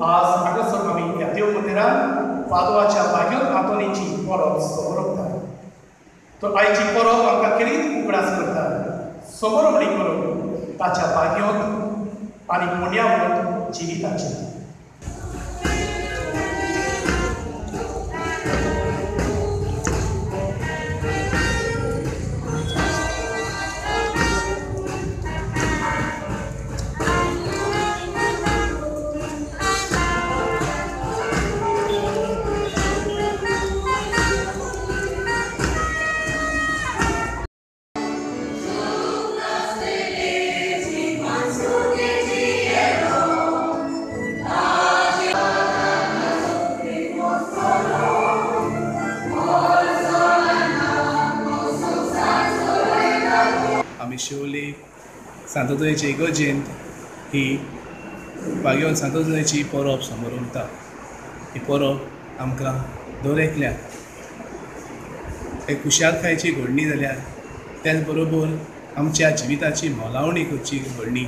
आज हांगासर आमी ह्या देव मंदिरान पादवाच्या भाग्योत आंतोनीची परब समोरता. तर आयची परब आमकां खेरीत उगडास करता समोरमणी करून ताच्या भाग्योत आनी पुण्यावत जिविताची. शिवोले सांतोतोयचे इगर्जेंत ही भाग्यवंत सांतोतोयची परब समोर उरता. ही परब आमकां दर एकल्याक एक खुशालकायेची घडणी जाल्यार त्याच बरोबर आमच्या जिविताची मोलावणी करची घडणी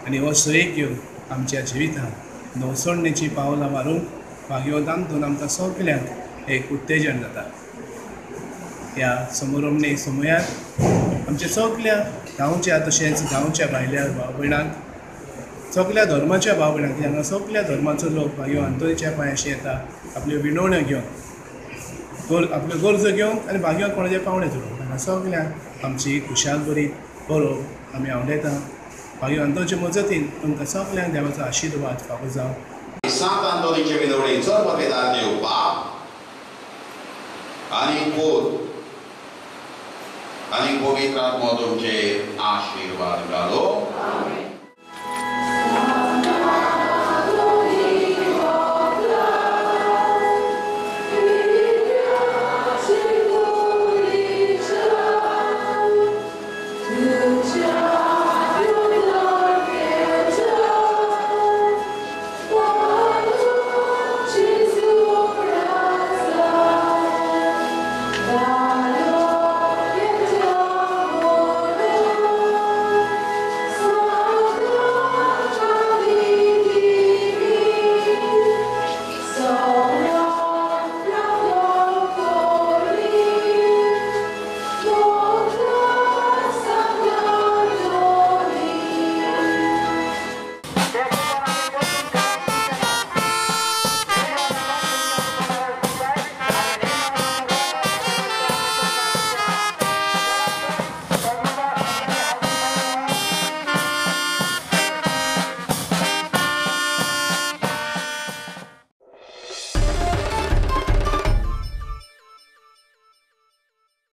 आनी हो सयेक घेवन आमच्या जिवितांत नवसणणेची पावलां मारूंक भाग्यवंत आंतोन आमकां सगल्यांक एक उत्तेजन जाता. ह्या समोरमणे समयार आमच्या सगल्या गांवच्या तशेंच गांवच्या भायल्या भाव भयणांक सगल्या धर्माच्या भाव भयणांक हांगा सगल्या धर्माचो लोक भाग्यवंत आंतोनीच्या पांयाशी येता आपल्यो विनवण्यो घेवन आपल्यो गरजो घेवन आनी भाग्यवंत कोणाचे पावणे जोडून हांगा सगल्यांक आमची खुशाल बरी परब आमी आवडयता. भाग्यवंत आंतोनीचे मजतीन तुमकां सगल्यांक देवाचो आशिर्वाद फावो जावं. सांत आंतोनीचे विनवणी चड पत्रेदार देव बाप आनी पूत आनी पवित्र आत्मो तुमचेर आशिर्वाद घालो.